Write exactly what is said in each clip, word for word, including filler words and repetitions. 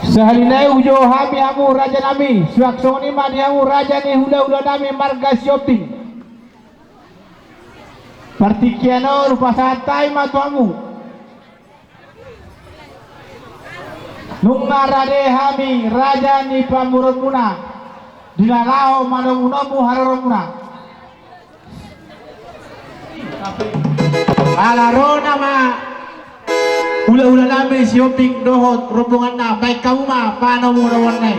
Sahali nai hujou hami hamu raja nami, suang songon i ma di hamu raja ni hula-hula nami marga Sihombing. Partingkian on hupasahat hami ma tu hamu. Nunga rade hami raja ni pamoruonmuna, di na laho manomu-nomu haroronmuna. Ala ro nama hula-hula nami Sihombing dohot rombonganna, baen hamu ma panomu-nomuan i.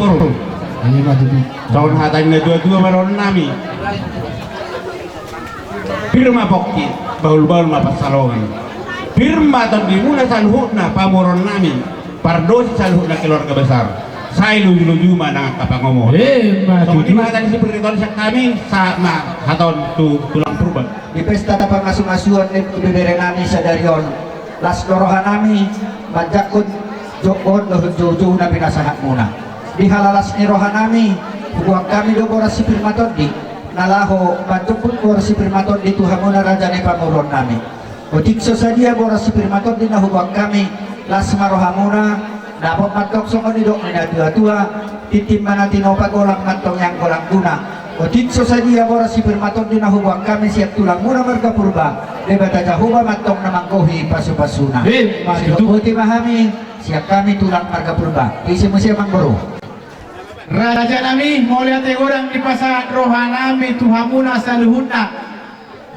Songon hata ni na tua-tua ma dohonon nami. Pir ma pongki, bahul-bahul ma pansalongan. Pir ma tondimuna saluhutna pamoruon nami. Pardosi saluhutna keluarga besar. Sai loju-loju ma nang angka pangomoan. Songon i ma hata ni sipir ni tondi sian hami, sahat ma hata on tu tulang Purba. Di pesta na pamasu-masuon ni ibebere nami sadari on, las do roha nami manjangkon jokon dohot jou-jou na pinasahatmuna. Di halalas ni roha nami, huboan hami do boras sipir matondi na laho manjomput boras sipir matondi tu hamuna raja ni pamoruon nami. Otik so sadia boras sipir matondi na huboan hami, las ma rohamuna. Dapot mantong songon nidok ni na tua-tua, tintin ma na tinopa, golang mantong nian golang guna. Otik so sadia boras sipir matondi na huboan hami sian tulangmuna marga Purba, Debata Jahowa mantong na manggohi pasu-pasuna. Ima tutu. Sihot boti ma hami sian hami tulang marga Purba. Ise muse, amang boru? Raja nami, mauliate godang dipasahat roha nami tu hamuna saluhutna.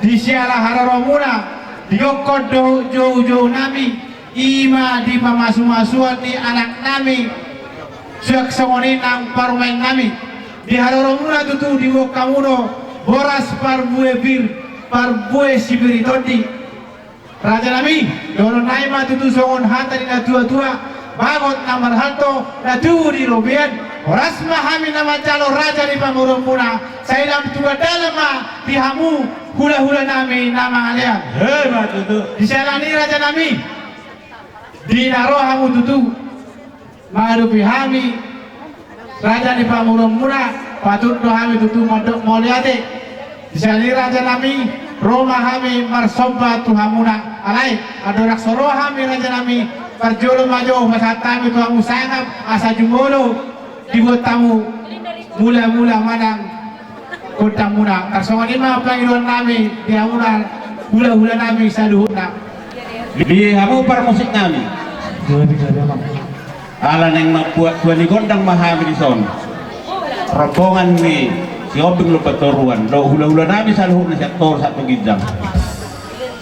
Di siala haroromuna, didokkon dohot jou-jou nami, ima di pamasu-masuon ni anak nami, suang songon i nang parumaen nami. Di haroromuna tutu diboan hamu do boras parbue pir, parbue sipir ni tondi. Raja nami, dohonon nami ma tutu songon hata ni na tua-tua, bagot na marhalto na tubu di robean. Horas ma hami na manjalo raja ni pamoruonmuna, sai lam tuga dalan ma di hamu hula-hula nami na mangalean. Ima tutu. Di siala ni i raja nami, di na ro hamu tutu mangadopi hami raja ni pamoruonmuna, patut do hami tutu mandok mauliate. Di siala ni i raja nami, ro ma hami marsomba tu hamuna. Alai andorang so ro hami raja nami, parjolo ma jo pasahat hami tu hamu sangap asa jumolo dibuat hamu mula-mula manang gondangmuna. Tarsongon i ma pangidoan nami di hamuna hula-hula nami saluhutna. Di hamu parmusik nami. Ala naeng mambuat tua ni gondang ma hami dison. Rombongan ni Sihombing Lumban Toruan dohot hula-hula nami saluhutna sian toru sahat tu ginjang.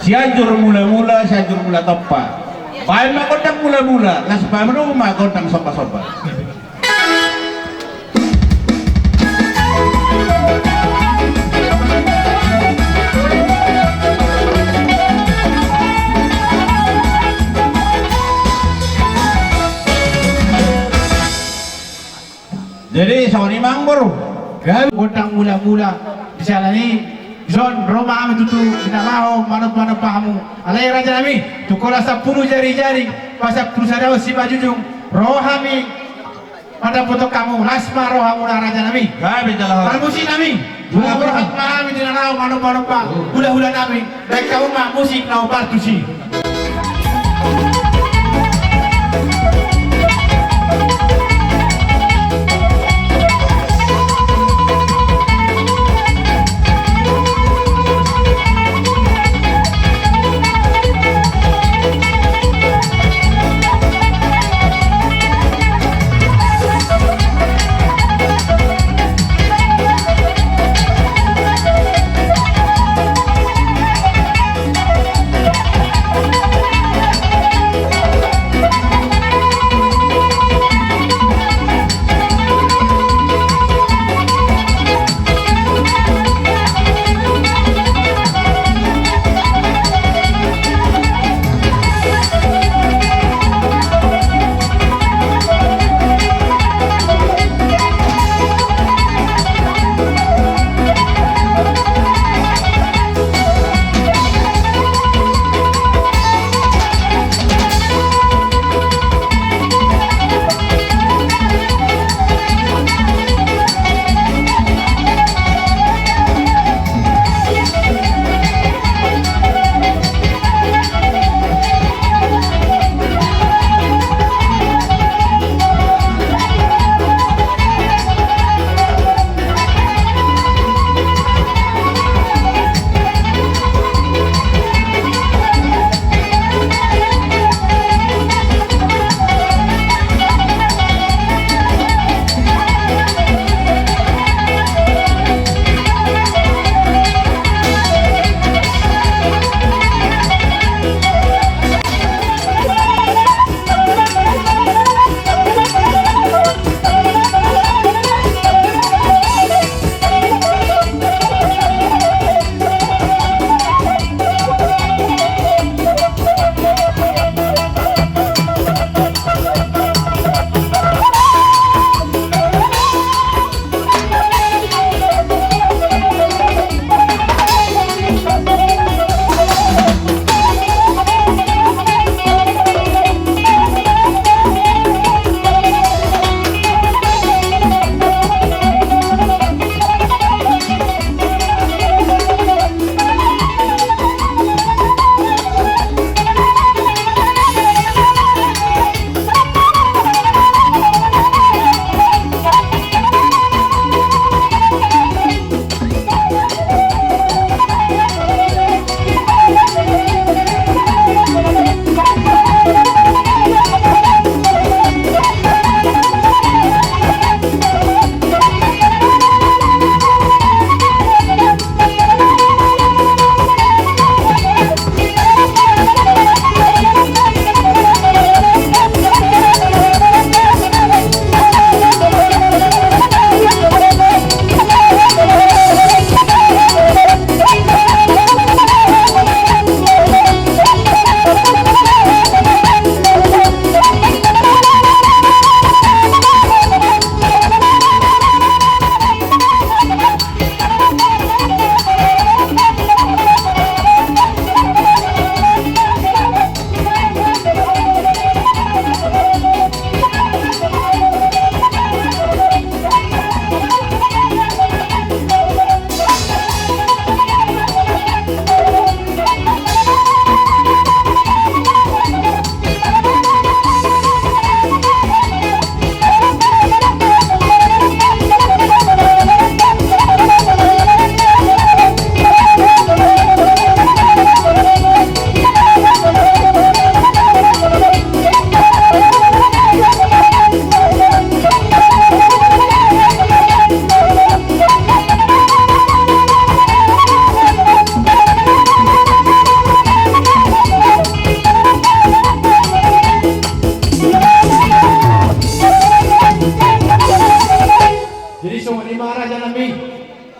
Sianjur Mula-mula, Sianjur Mula Tompa. Baen ma gondang mula-mula, laos baen ma gondang somba-somba. Jadi songon i ma, amang boru. Gondang mula-mula. Di siala ni i, dison ro ma hami tutu di na laho manomba-nomba hamu. Alai raja nami, tu kola sampulu jari-jari, pasampulu sada on simanjujung, ro hami mandapothon hamu. Las ma rohamuna raja nami. Gabe jala horas. Parmusik nami. Jala horas. Borhat ma hami di na laho manomba-nomba hula-hula nami. Baen hamu ma musik na hombar tusi.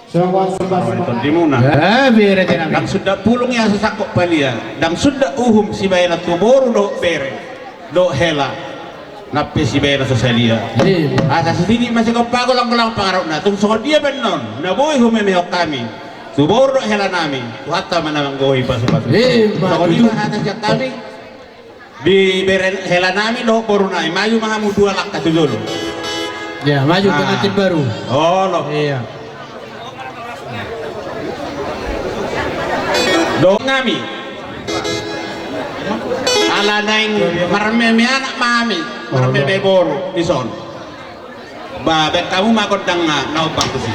Songon sumpah. Tondimuna. Eh, bere tenami. Ndang suda pulung ia sasangkot palia, ndang suda uhum sibaenon tu boru dohot bere dohot hela. Nang pe sibaenon so sadia. Asa sititi ma sigompa, golanggolang pangarahutna, tung songon dia pe annon na boi humemehon hami tu boru dohot hela nami, Tuhanta ma na manggohi pasupasu. Songon i ma hata sian hami. Di bere hela nami dohot boru nami, maju ma hamu dua langkah tu jolo. Ia, maju pengantin baru. Olo. Ia. Dohot nami. Ala naeng marmeme anak ma hami, marmeme boru dison. Ba, baen hamu ma gondangna na ombak tusi.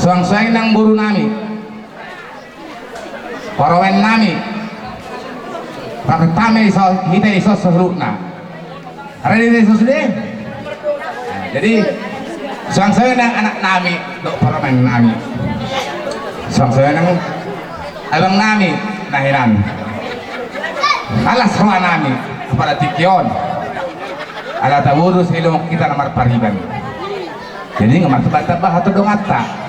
Suang songon i nang boru nami, parumaen nami, rakyat nami, iso, hita iso saluhutna. Rade do iso sude. Jadi suang songon i nang anak nami dohot parumaen nami, suang songon i nang abang nami na hinan. Horas roha nami pada tingki on, ala taboru sai lomo hita na marpariban. Jadi nga martamba-tamba hatodonganta.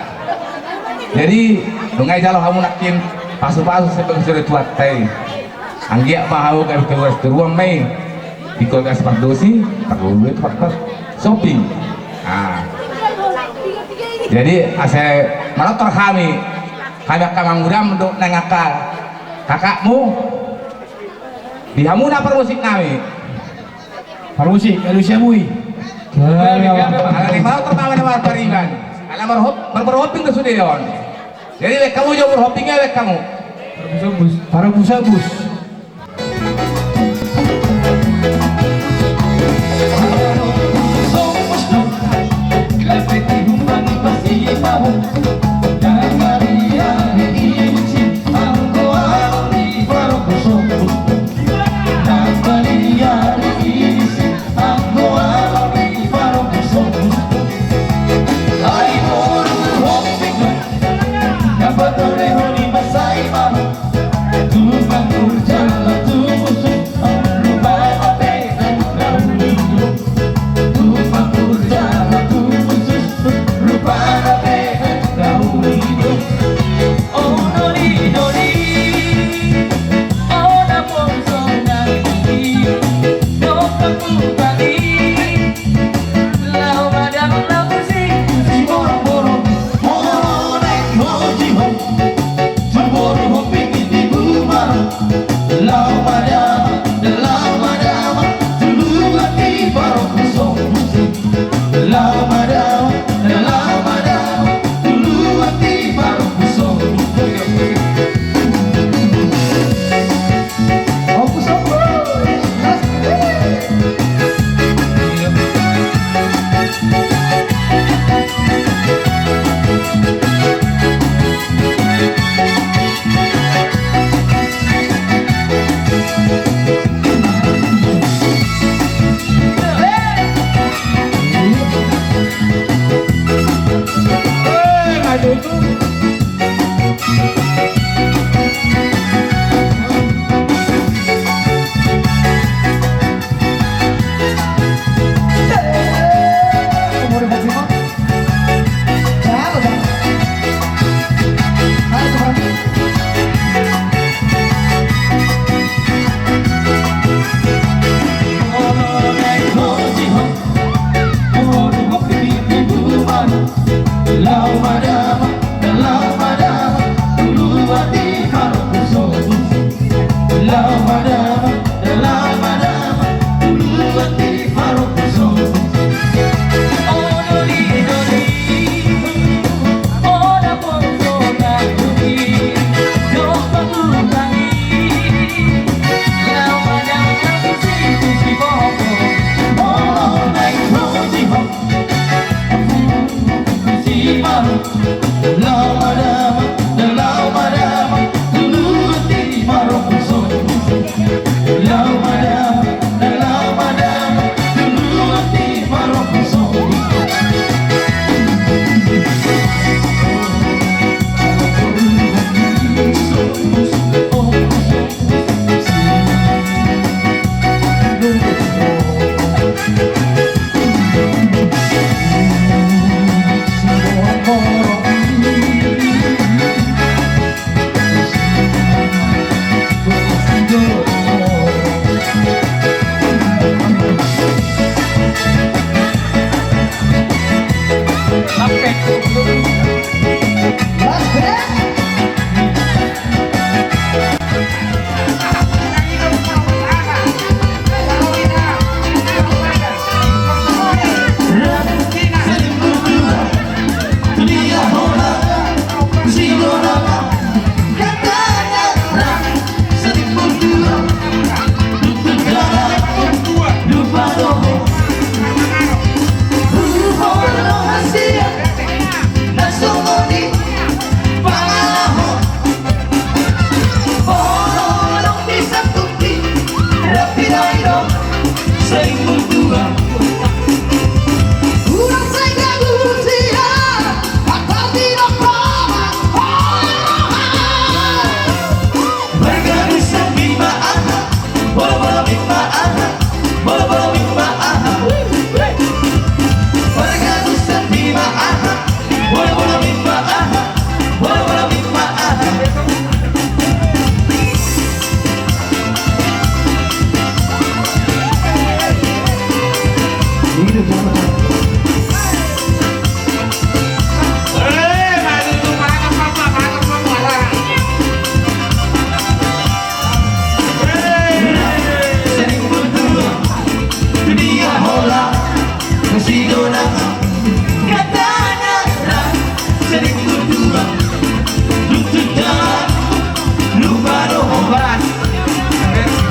Jadi nunga dijalo hamu nangkin pasu-pasu sebagai sude Tuhanta i. Anggiat ma hamu gabe keluarga sitoruan ma i. Di keluarga Pardosi perlu duit faktor shopping. Nah, jadi asa manortor hami, hami angka amangudam dohot nang angka kakakmu, di hamu na parmusik nami. Parmusik, alusia bui. Ala ni mau pertama nama pariban. Ala marhop, marhoping ke sude on. Jadi lek kamu jauh berhoping ya lek kamu. Parabus, parabus.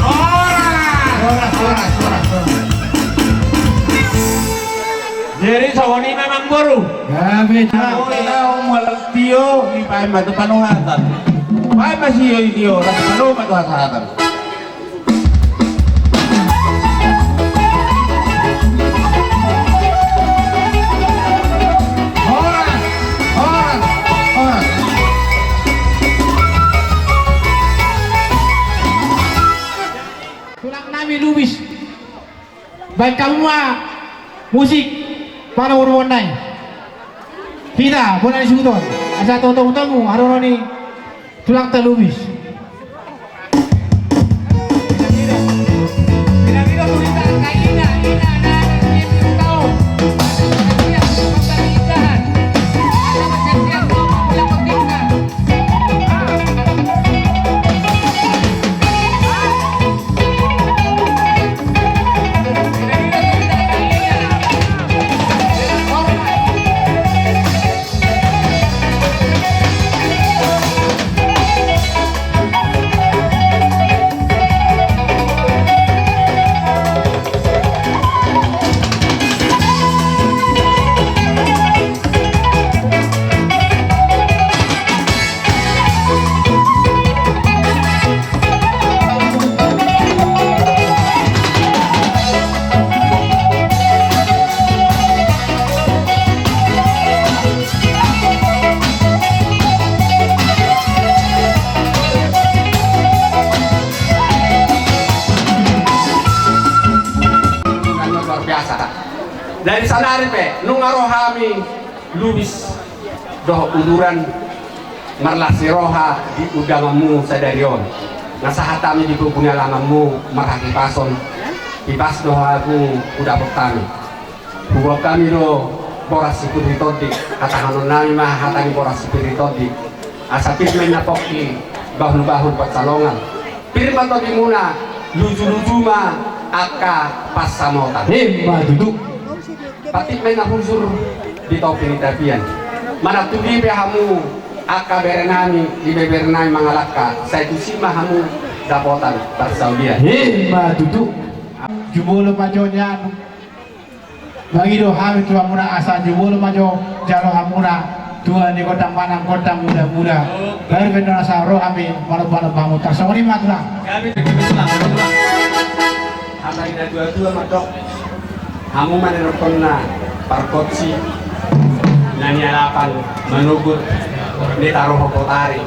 Horas, horas, horas, horas. Jadi songon i ma amangboru. Gabe, Cak. Olo, olo, mual tio, dipaima tu panuhatan. Paima sio i tio, rasa panuhatan tu hasahatan. Horas, horas, horas. Tulang nami Lubis. Baen hamu ma musik, pala urmon nai. Hita, bona ni suton. Asa totomu-tomu, harono ni tulangta Lubis. Luar biasa. Dari sadari pe nunga ro hami Lubis dohot Uduran marlas ni roha di undanganmu sadari on. Na sahat hami di pogu ni alamanmu marhahipason, hipas do hamu hudapot hami. Huboan hami do boras si pir ni tondi, hatahonon nami ma hata ni boras si pir ni tondi. Asa pir ma inna pongki, bahulbahul pansalongan. Pir ma tondimuna, lujuluju ma angka pansamotan. Emma tutu. Patik ma inna husur di topi ni tapian. Manang tu dia pe hamu angka bere nami, ibebere nami mangalangka, sai tusi ma hamu dapotan parsaulian. Emma tutu. Jumolo ma jo nian. Bagi do hami tu hamuna asa jumolo ma jo jalo hamuna tua ni gondang manang gondang muda-muda. Baru pe do asa ro hami manomba-nomba hamu, tarsongon i ma tulang. Hata ni na tua-tua mandok, hamu ma na nongkon na pargonsi na nialapan manogot ni taruhon botari.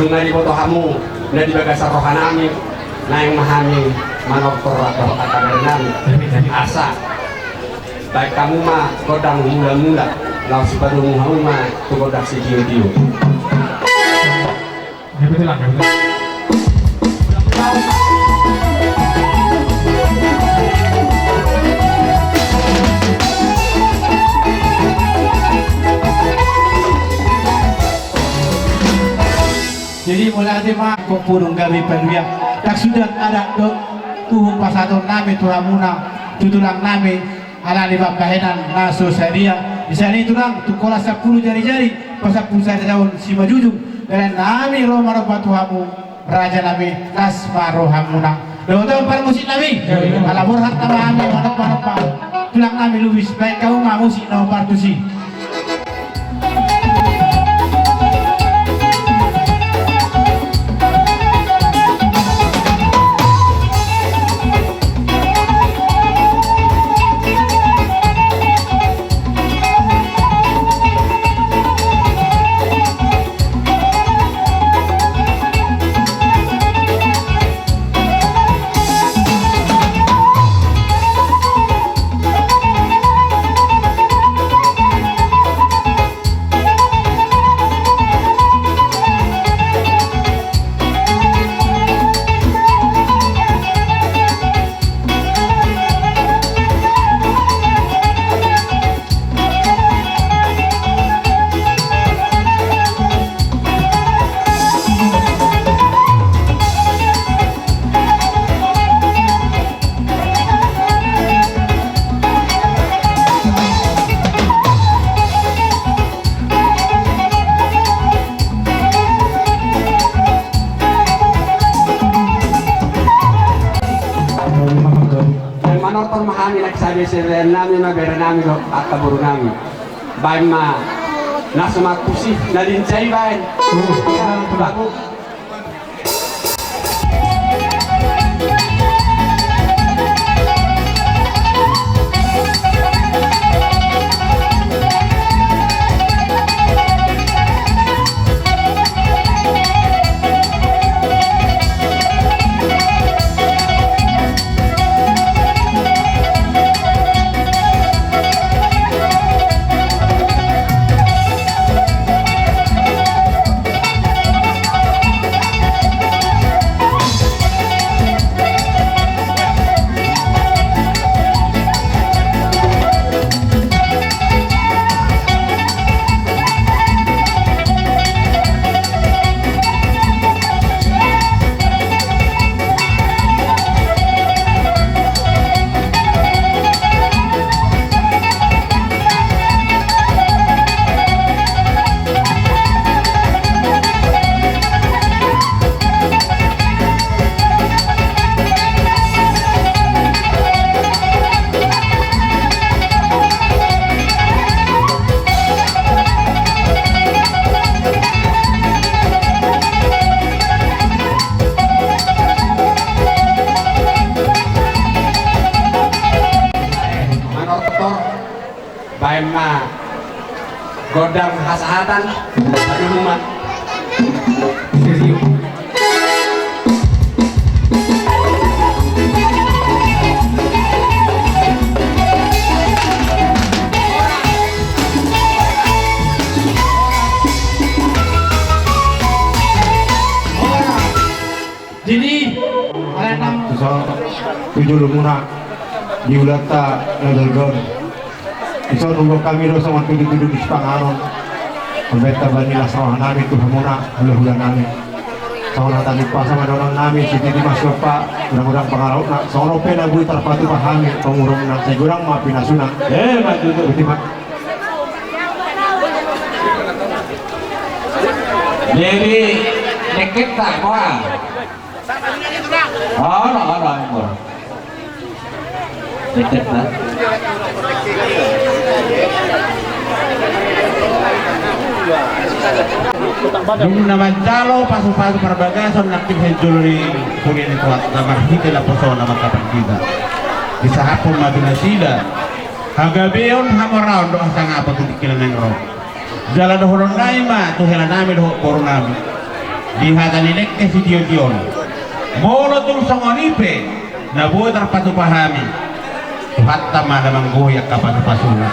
Nunga diboto hamu na di bagasan roha nami, naeng ma hami manortor dohot angka bere nami. Asa baen hamu ma gondang mula-mula, laos sipadomu hamu ma tu gondang sitio-tio. Jadi mauliate ma, hompu dung gabe panuria. Ndang suda adat dohot uhum pasahaton nami tu hamuna, tu tulang nami, ala ni pambahenan na so sadia. Di sian i tulang, tu holan sampulu jari-jari, pasampulu sada taon simanjujung. Dalan nami ro manomba tu hamu, raja nami, las ma rohamuna. Dohot parmusik nami. Ala borhat nama hami manomba-nomba tulang nami Lubis, baen hamu ma musik na hombar tusi. Manortor ma hami na sabe sebean nami ma bere nami dohot angka boru nami. Baen ma na so mangkusi na lincah i baen. Bagus. Manortor, baen ma gondang hasahatan. Aduh, Uma. Serius. Jadi, tu jolo muna di ulaonta na jolma on. Dison huboan hami do songon tudutudu ni sipanganon. Mambaen tamba ni las roha nami tu hamuna, hulahula nami. Songon hata ni umpasa ma dohonon nami, sititi ma siompa, godang-godang pangarahutna, songon on pe na boi tarpatupa hami, pangurungna, sai godang ma pinasuna. Eh, maju tu. Boti ma. Jadi, dengke ta, boa. Olo, olo, olo. Dengke ta. Dung na manjalo pasupasu parbagason nangkin sian jolo ni huria ni Tuhanta marhite naposona manghorhon hita. Disahaphon ma tu nasida hagabeon, hamoraon dohot hasangapon tu tingki na naeng ro. Jala dohonon nami ma tu hela nami dohot boru nami di hata ni dengke sitio-tio on. Molo tung songon i pe na boi tarpatupa hami, Tuhanta ma na manggohi angka pasupasuna.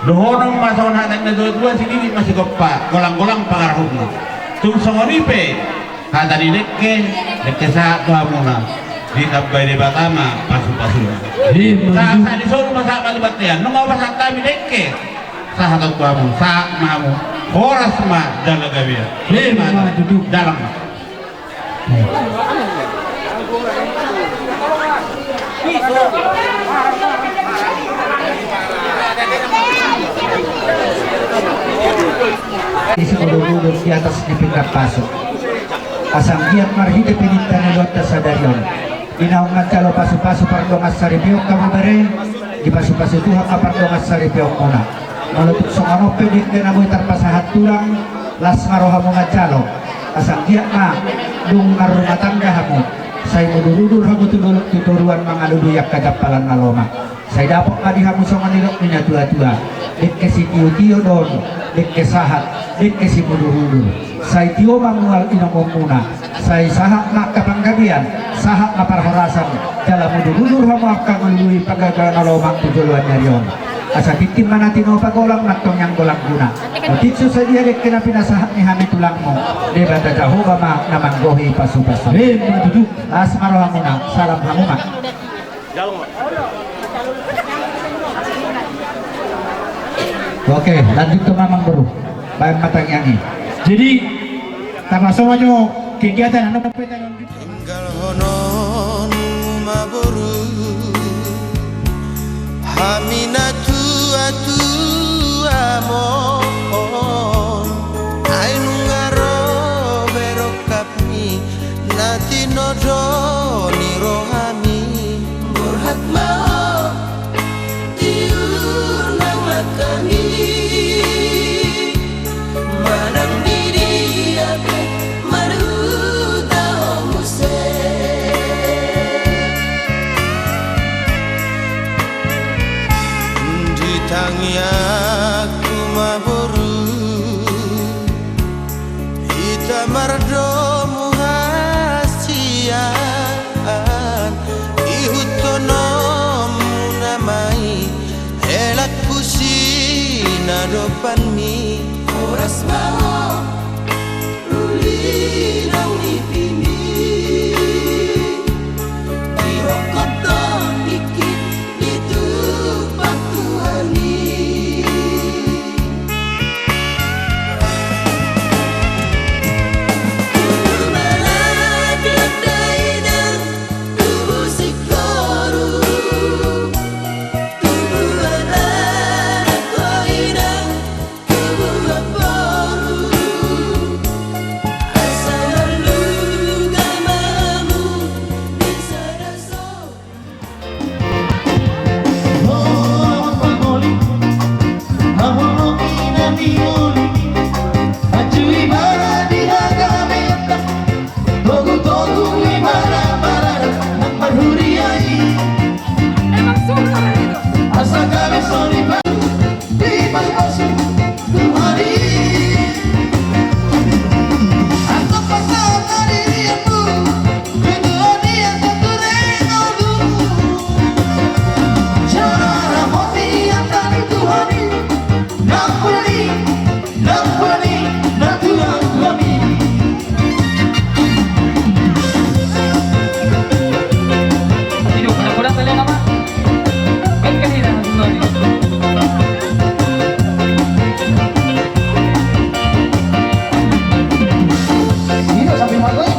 Dohonon ma songon hata ni natuatua, sititi ma sigompa, golang-golang pangarahutna. Tung songon i pe hata ni dengke, dengke sahat tu hamuna, ditambai Debata ma pasupasuna. Sahat-sahat ni solu ma sahat ma tu bontean. Nunga hupasahat hami dengke sahat on tu hamu, sahat ma hamu. Horas ma jala gabe. Ima tutu. Dalam. Isi modul-modul di atas di pinggan pasu. Asa anggiat marhite pininta ni ulaonta sadari on, di naung manjalo pasupasu pardongan saripeon hamu bere, dipasupasu Tuhan ma pardongan saripeonmuna. Molo tung songon on pe dengke na boi tarpasahat tulang, las ma rohamu manjalo. Asa anggiat ma dung marrumah tangga hamu, sai mudur-udur hamu tu dolok tu toruan mangalului angka jampalan na lomak. Sai dapot ma di hamu songon nidok ni natuatua, dengke sitio-tio do on, dengke sahat, dengke simudur-udur. Sai tio ma mual inomonmuna, sai sahat ma angka panggabean, sahat ma parhorasan, jala mudur-udur hamu angka ngalului pagagal na lomak tu joloan ni ari on. Asa tintin ma na tinopa golang, mantong nian golang guna. Otik so sadia dengke na pinasahat ni hami tulangmu, Debata Jahowa ma na manggohi pasupasu. Ima tutu. Las ma rohamuna, salam hamu ma. Oke, lanjut tu mamang boru. Baen ma tangiang i. Jadi, tama so ma jo kegiatan anu pe tadi. Tinggalhonon ma boru, hami na tua-tua mon, ai nunga ro be rongkap na tinodo ni rohami. Borhat ma ho Tangiangku ma boru, hita mardomu hasian, ihuthononmuna ma i helangku sinadopanmi. Horas ma ho uli naung nipimi, dihophop tondingki di tumpang Tuhan i. Tubu ma laklak dainang, tubu singkoru, tubu anak ho inang, tubu amangboru, asa marluga ma hamu di sada sori. Togutogu i mara-mara nang marhuria i. Emang suka itu. Asa gabe soripada, dipasu-pasu Tuhan i. Antong pasahat ma dirimu tu Tuhan i, antong tu rengonmu. Jala ramoti angka ni Tuhan i. Nang pudi, nang pudi, nang tua-tuami. Hidup, anak muda, kalian apa? Baik, kan, hidup, anak muda. Hidup sambil main.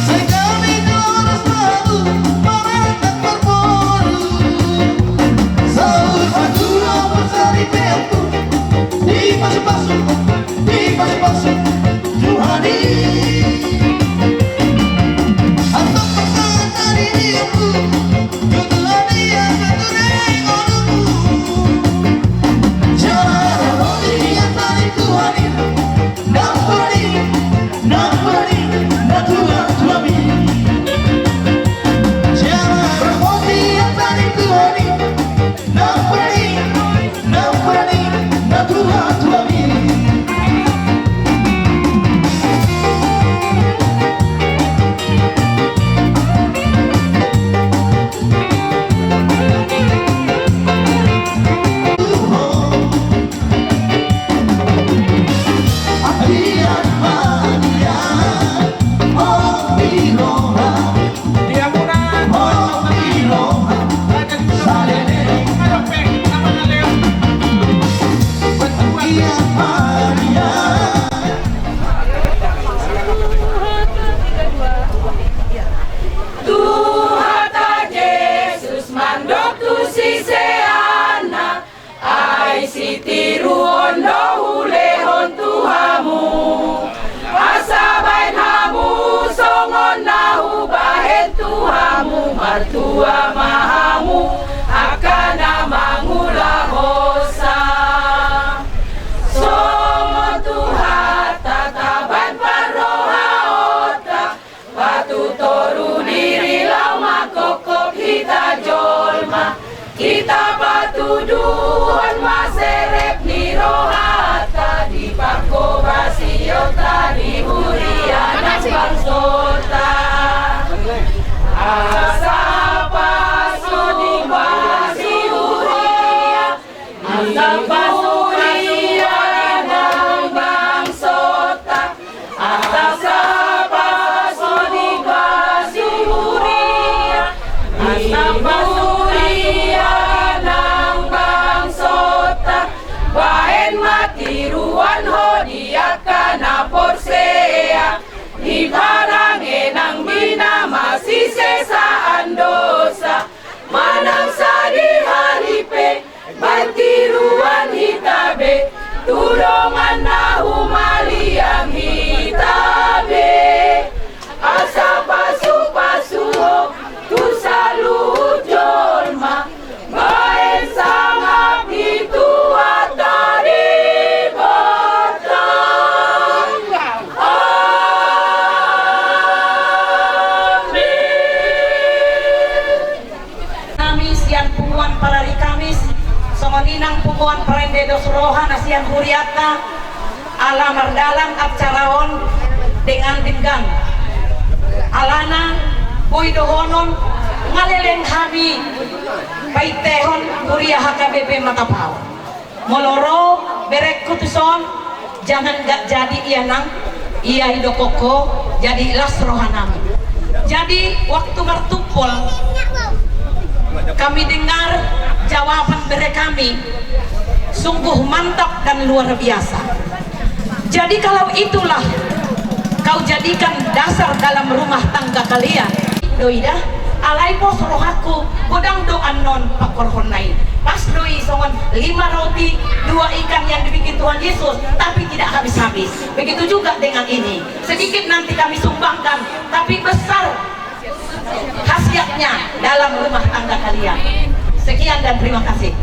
Sai gabe horas ma hamu marangkat marboru. Saur matua parsaripeonku, dipasu-pasu, dipasu-pasu Tuhan i. Antong pasahat ma dirimu tu Tuhan i, antong tu rengonmu. Jala ramoti angka ni Tuhan i. Nang pudi, nang pudi, nang tua-tuami. Jala ramoti angka ni Tuhan i. Nang pudi, nang pudi, nang tua-tuami. Tuhanta Jesus mandok tu siseanna, ai sitiruon do hulehon tu hamu, asa baen hamu songon na hubahen tu hamu, martua ma hamu angka na mangulahonsa. Songon Tuhanta taban parrohaonta, patutoru diri laho manghophop hita jolma. Hita patuduhon ma serep ni rohanta di parhobasionta di huria nang bangsonta. Asa pasu-pasu huria, asa pasu-pasu huria nang bangsonta. Asa Tiruan ho di angka na porsea, di barang enang mina masisesaan dosa, manang sadihari pe, baen tiruan hita be, tu dongan na humaliang hita be. Asa pasu-pasu ho tu saluhut jolma, baen sangap ni Tuhanta Debata. Amin. Nami sian punguan parari Kamis, songon i nang punguan parende dos roha na sian hurianta, ala mardalan acara on dengan denggan. Alana boi dohonon, nga leleng hami paintehon huria H K B P Matapao. Molo ro berengku tuson, jangan nggak jadi ia nang, ia didok ho, jadi las rohanami. Jadi waktu martumpol kami dengar jawaban bere kami, sungguh mantap dan luar biasa. Jadi kalau itulah kau jadikan dasar dalam rumah tangga kalian. Do i da, alai pos rohangku, godang do annon pangkorhonna i. Pas do i songon lima roti, dua ikan yang dibikin Tuhan Yesus, tapi tidak habis-habis. Begitu juga dengan ini. Sedikit nanti kami sumbangkan, tapi besar khasiatnya dalam rumah tangga kalian. Sekian dan terima kasih.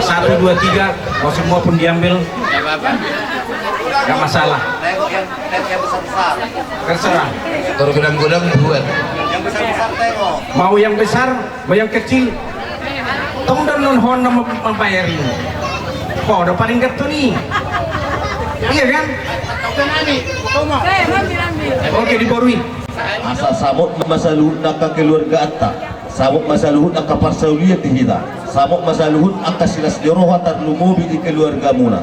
Satu, dua, tiga, mau semua pun diambil. Nggak masalah. Terserah. Kalau godang-godang buat. Mau yang besar, mau yang kecil. Tong do annon ho na mambayar i. Ho do paling getton i. Iya kan? Oke, diborui. Asa samot ma saluhut angka keluargaanta, samot ma saluhut angka parsaulian di hita, samot ma saluhut angka silas ni roha tarlumobi di keluargamuna.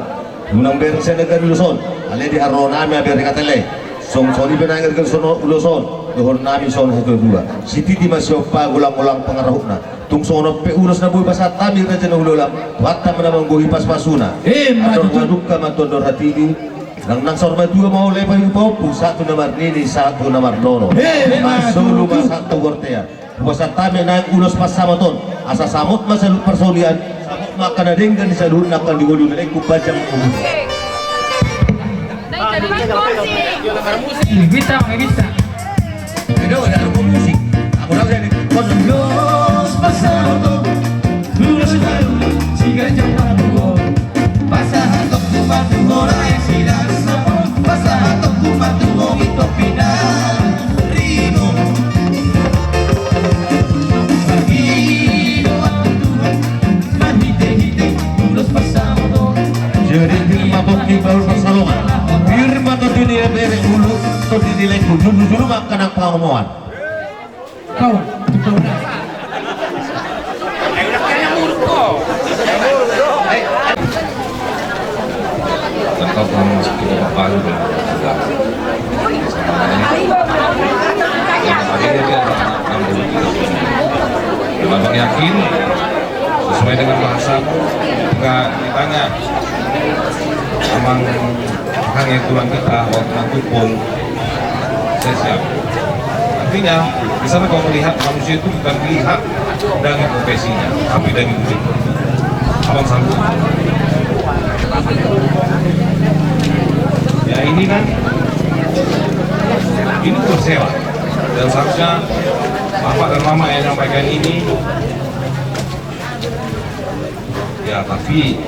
Unang bereng sian nagari ulos on, alai di haroro nami ma bereng hata i. Songon i pe nang di ulos on, dohonon nami songon hata dua. Sititi ma siompa golang-golang pangarahutna. Tung songon on pe ulos na boi pasahat hami raja na hulahulam, Tuhanta ma na manggohi pasu-pasuna. Emma tutu. Andor na dungka ma tu andor hatiti. Nang, nang saur matua ma olo, paihut-ihut, sahat tu na marnini, sahat tu na marnono. Emma tutu. Solu ma sahat tu bontean. Hupasahat hami nang ulos pansamot on. Asa samot ma saluhut parsaulian. Samot ma angka na denggan di saluhut angka na di ngolu, na lengkung panjang umur. Bisa, bisa. Ulos pansamot on, ulos na baru, siganjang pandohan. Pasahatonku ma tu ho, raja ni silas na pos. Pasahatonku ma tu ho, i topi na rimot. Marhite-hite ulos pansamot on. Jadi, pir ma tondi bahul pansalongan. Pir ma tondi ni bere, ulu tondi ni lengkung. Julu-julu ma angka na pangomoan. Kau, kau. Abang yakin sesuai dengan bahasa, buka di tengah. Amang hanya tuan kita waktu nanti pun saya siap. Artinya, di sana kau melihat manusia itu bukan dilihat dari profesinya, tapi dari diri. Abang sanggup. Ya, ini kan, ini bersela. Dan seharusnya bapak dan mama yang nyampaikan ini. Ya, tapi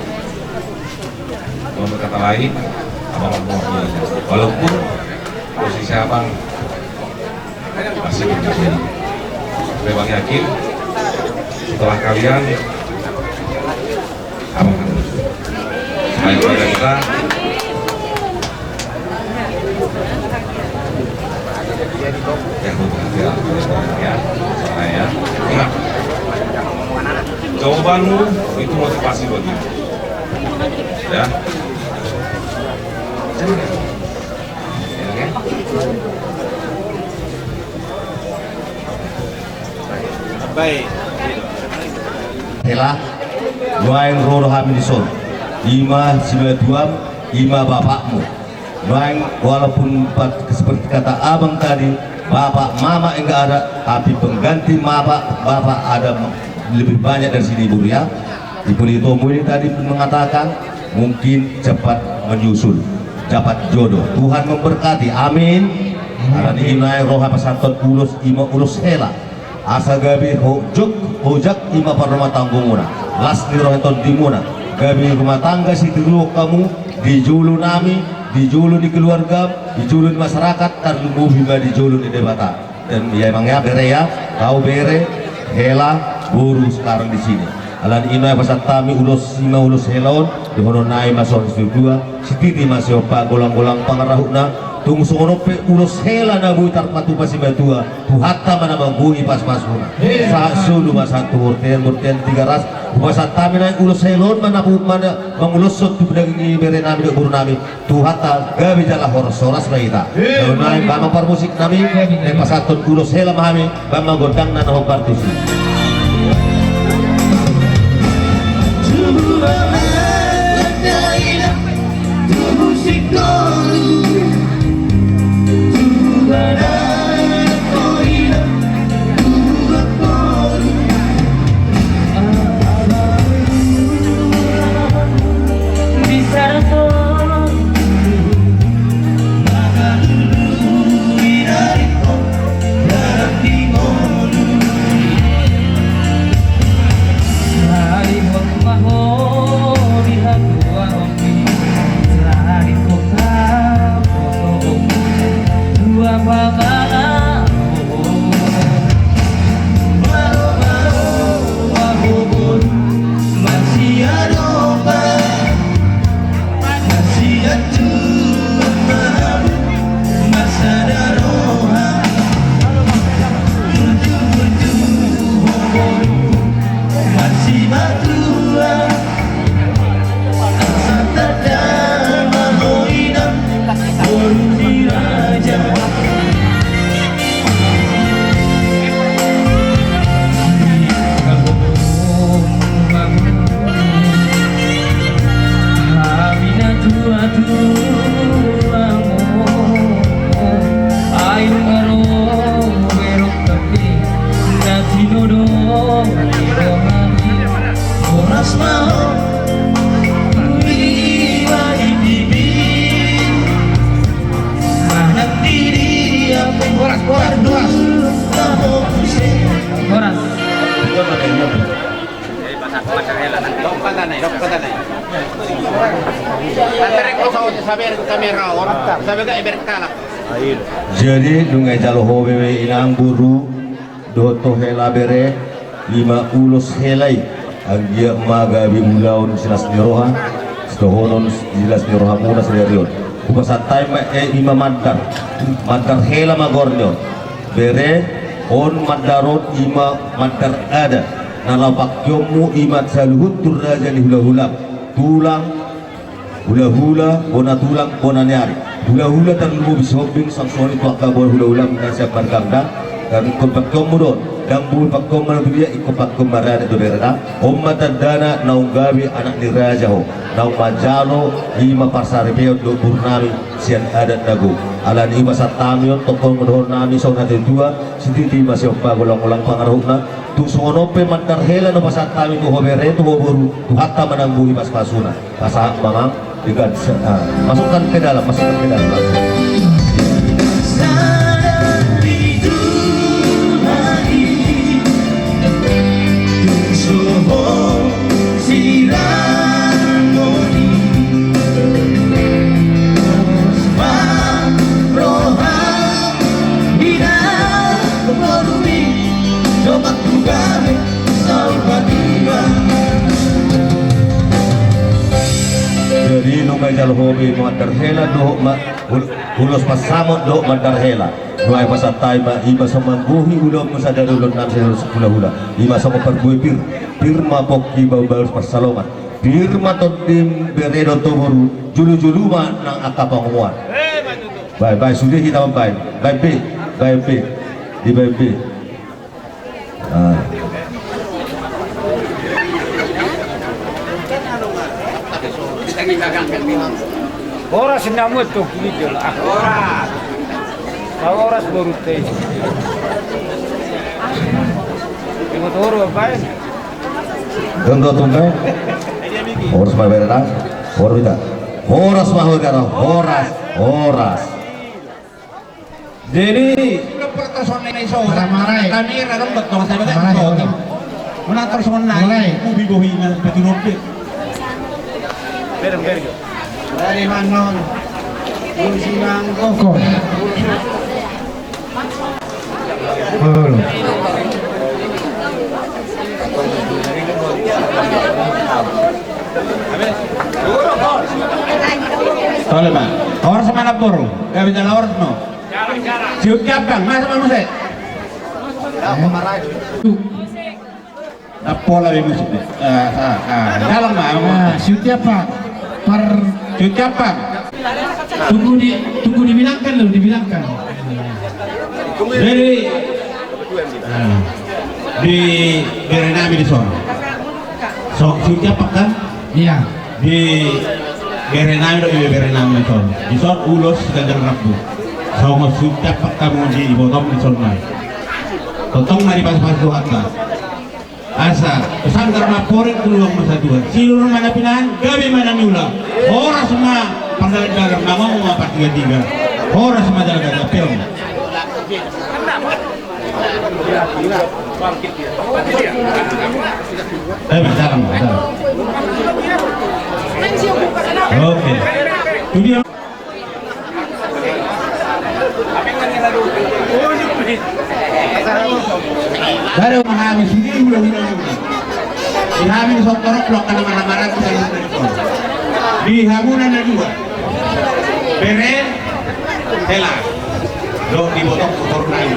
kalau berkata lain, abang mau, walaupun posisi abang masih belum jadi. Tapi abang yakin setelah kalian, abang akan terus. Baik, kepada kita. Ya, ya, ya. Ingat, jawabanmu itu motivasi bagimu. Ya. Baik. Hela, nuaeng ro do hami dison. Ima simatuam, ima bapakmu. Nuaeng, walaupun pat-, seperti kata abang tadi, bapak mama enggak ada, tapi pengganti bapak, bapak ada lebih banyak dari sini, Buru, ya. Di Politomu ini tadi mengatakan mungkin cepat menyusul, dapat jodoh. Tuhan memberkati. Amin. Alani i nuaeng ro hapasahathon ulos, ima ulos hela. Asa gabe hojak, hojak ima parrumatanggamuna. Las ni roha tondimuna. Gabe rumah tangga sitiruon hamu di jolo nami, di jolo ni keluarga, di jolo ni masyarakat, tarlumobi ma di jolo ni Debata. Dan ya, emang ya, bere ya, kau bere, hela, boru sekarang di sini. Alani i nuaeng pasahat hami ulos, ima ulos hela on, dohonon nai ma songon situa, sititi ma siompa, golang-golang pangarahutna, tung songon on pe ulos hela na boi tarpatupa simatua, Tuhanta ma na manggohi pasu-pasuna. Sahat solu ma sahat tu bontean, bontean Tigaras, hupasahat hami nai ulos hela on ma na pu-, ma na manguloshon tu daging ni bere nami dohot boru nami. Tuhanta gabe jala horas-horas ma hita. Lalu nai, bahen ma parmusik nami, nai pasahathon ulos hela ma hami, bahen ma gondangna na hombar tusi. Horas, horas. Horas. Jadi, nunga dijalo ho be inang, boru, dohot ho hela, bere, ima ulos hela i, anggiat ma gabe ulaon silas ni roha, sitohonon silas ni rohamuna sadari on. Hupasahat hami ma, eh, ima mandar, mandar hela ma goarna on. Bere, on mandar on ima mandar adat, na laho pangkeonmu ima saluhut tu raja ni hula-hula, tulang, Hulahula, bona tulang, bona ni ari. Hulahula tarlumobi Sihombing, songon i tu angka bona hulahula na sian marga Gandang. Ingkon pangkeonmu do on, ndang boi pangkeon manang tu dia, ingkon pangkeon mardalan do berena. On ma tandana naung gabe anak ni raja ho, naung manjalo i ma parsaripeon dohot boru nami sian adat na gok. Alani i pasahat hami on, tongtong dohonon nami songon hata ni natuatua, sititi ma siompa, golanggolang pangarahutna. Tung songon on pe mandar hela na pasahat hami tu ho bere, tu ho boru, Tuhanta ma nang boi pasupasuna. Pasahat ma nang di gansa, ah, masukkan ke dalam, masukkan ke dalam langsung. Jadi nunga dijalo ho be mandar hela dohot ma-, ul-, ulos pansamot dohot mandar hela. Nuaeng pasahat hami ma, i ma songon manggohi ulaonmu sadari, ulaon nami sadari, hulahula. I ma songon parbue pir, pir ma pongki bahen ulos pansalongan. Pir ma tondim bere dohot ho boru, jolojolo ma nang angka pangomoan. Baen, baen, sude hita mambaen. Baen be, baen be. Dibaen be. Ah. Horas na muat tu kiri jela. Horas. Horas boru te. Tengok toro baen. Tengok toro baen. Horas ma berena. Horas ma berena. Horas. Horas. Jadi, sudah pertoson na iso. Marah-marah, eh. Kamera dong, betul, saya bilang, marah, betul. Marah. Mana terus menang? Marah, eh. Ubi bohi na betul, oke. Bereng, bereng. Dari Manon. Kursi mangkok. Kok. Halo. Tole ma. Horas ma na boru. Gabe jala horas ma. Siuti apa? Mas, apa musik? Apa marahi? Tuh. Dapola be musik be. Ah, ah, ah. Dalam ma. Ah, siuti apa? Par. Siuti apa? Tunggu di, tunggu dibilangkan lo, dibilangkan. Jadi, ah, di bere nami di son. So, siuti apa kan? Iya. Di bere nami do, di bere nami di son. Di son ulos ganjang rambu. Songon siuti apa kamu di, di botong di son mai. Tongtong ma dipasu-pasu Tuhanta. Asa, sanggar ma amporik tu luang masa tua. Sinur ma na pinahan, gabe ma na niula. Horas ma pardalan-dalan, mangomo ma partiga-tiga. Horas ma jala gabe on. Eh, ma, jalan, jalan. Oke. Tu dia. Baru ma hami sini, hula-hula. Di hami di son torop, blok kana marah-marah, kita di son. Di hamuna na dua. Bere, hela. Dohot di botong, kotor nai.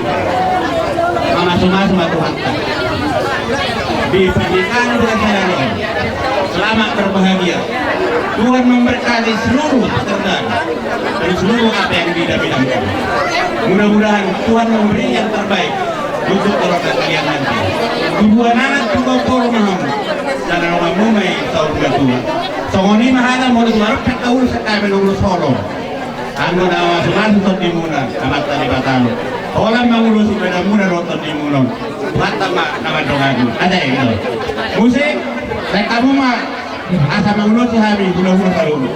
Mamasu-masu ma Tuhanta. Di pernikahan bulan saya ini. Selamat berbahagia. Tuhan memberkati seluruh pekerjaan dan seluruh apa yang diidam-idamkan. Mudah-mudahan Tuhan memberi yang terbaik untuk keluarga kalian nanti. Tubuan anak juga porong. Dan alonganmu ma i saur matua. Songon i ma hata molo tu arep pe tahu sekali menurut solo. Anggo na mamasu-masu tondimuna, Amanta Debata do. Holan mangulosi badanmuna dohot tondimuna on. Tuhanta ma na mandongani. Ada i do. Musik, naeng hamu ma asa mangulosi hami hula-hula saluhut.